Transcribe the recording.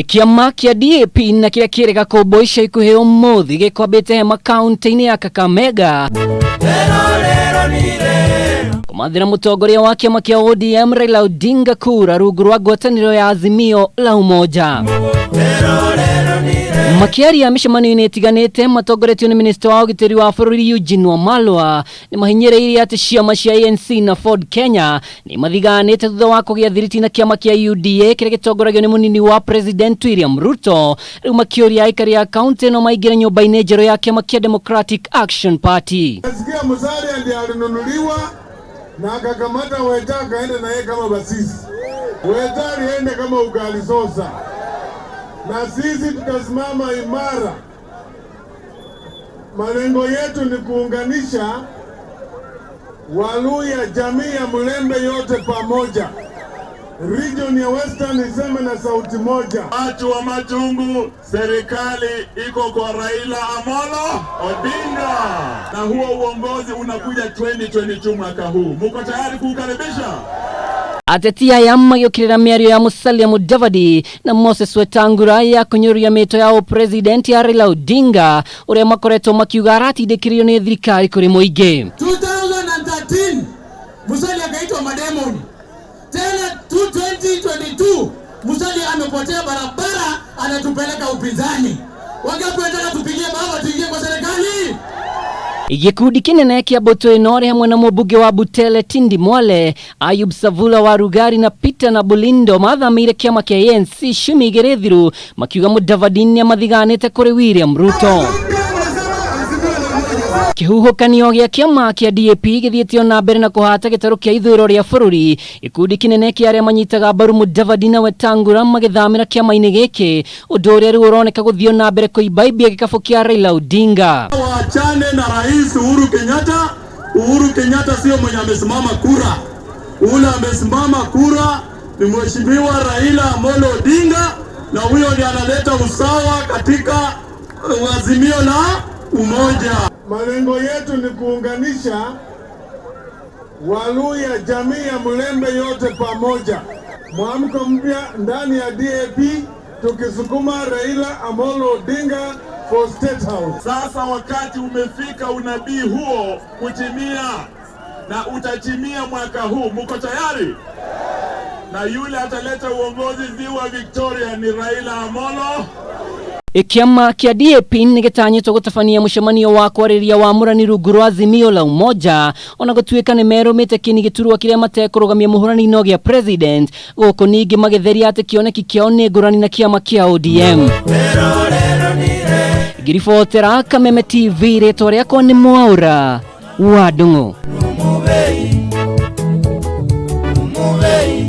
Kĩama kĩa DAP na kĩrĩa kĩrĩga kũmbwo ica ikuhĩ ũmũthĩ gĩkwambĩte hema kaunti-inĩ ya Kakamega kũmathĩra mũtongoria wa kĩama kĩa ODM Raila Odinga kura rungu rwa ngwatanĩro ya Azimio la Umoja. Makĩaria mĩcemanio-inĩ ĩtiganĩte matongoretio nĩ minista wa ũgitĩri wa bũrũri Eugene Wamalwa nĩ mahinyĩrĩirie atĩ ciama cia ANC na Ford Kenya nĩ mathiganĩte thutha wa kũgĩa thiriti na kĩama kĩa UDA kĩrĩa gĩtongoragio nĩ mũnini wa President William Ruto. Rĩu makĩũria aikari a kaunti ĩno maingĩre nyũmba-inĩ njerũ ya kĩama kĩa Democratic Action Party. Nasikia Musalia ndiye alinunuliwa na akakamata Weta akaenda na yeye kama basisi. Weta alienda kama ugali sosa, na sisi tutasimama imara. Malengo yetu ni kuunganisha Waluya, jamii ya Mulembe yote pamoja, region ya Western iseme na sauti moja. Watu wa Matungu, serikali iko kwa Raila Amolo Odinga, na huo uongozi unakuja 2022 mwaka huu. Muko tayari kuukaribisha? Ateti aya magĩũkĩrĩra mĩario ya Musalia Mudavadi na Moses Wetangula ya kũnyũrũria mĩto ya ũpresident ya Raila Odinga ũrĩa makoretwo makiuga aratindĩkĩrĩrio nĩ thirikari kũrĩ mũingĩ. 2013 Musalia akaitwa mademon. Tena 2022 Musalia amepotea barabara, anatupeleka upinzani. Wangapi wanataka tupigie baba tuingie kwa serikali? Gĩkundi kĩnene kĩa mbũtũ ĩno arĩ hamwe na mũmbunge wa Butele Tindi Mwale, Ayub Savula wa Rugari na Peter na Bulindo mathamĩire kĩama kĩa ANC ciumia igĩrĩ thiru makiuga Mudavadi nĩamathiganĩte kũrĩ William Ruto. Kĩhuhũkanio gĩa kĩama kĩa DAP gĩthiĩte ona mbere na kũhata gĩtarũ kĩa ithũĩro rĩa bũrũri. Gĩkundi kĩnene kĩa arĩa manyitaga mbaru Mudavadi na Wetangula magĩthamĩra kĩama-inĩ gĩkĩ, ũndũ ũrĩa rĩu ũroneka gũthiĩ na mbere kũimbaimbia gĩkabũ kĩa Raila Odinga. Waachane na Rais Uhuru Kenyatta. Uhuru Kenyatta sio mwenye amesimama kura, ule amesimama kura ni Mheshimiwa Raila Amolo Odinga, na huyo ndiye analeta usawa katika Azimio la Umoja. Malengo yetu ni kuunganisha Waluya, jamii ya Mulembe yote pamoja, mwamko mpya ndani ya DAP, tukisukuma Raila Amolo Odinga for State House. Sasa wakati umefika unabii huo kutimia, na utatimia mwaka huu. Muko tayari? Na yule ataleta uongozi ziwa Victoria ni Raila Amolo. Kĩama kĩa DAP nĩ gĩtanyĩtwo gũtabania mũcemanio wa kwarĩria wamũrani rungu rwa Azimio la Umoja ona gũtuĩka nĩ merũmĩte kĩni gĩturwa kĩrĩa matekũrũgamia mũhũrani-inĩ gĩa president gũkũ ningĩ magĩtheria atĩ kĩoneki kĩao nĩ ngũrani na kĩama kĩa ODM. Ngiribotera Kameme TV, rĩtwa rĩakwa nĩ Mwaũra wa Ndung'u.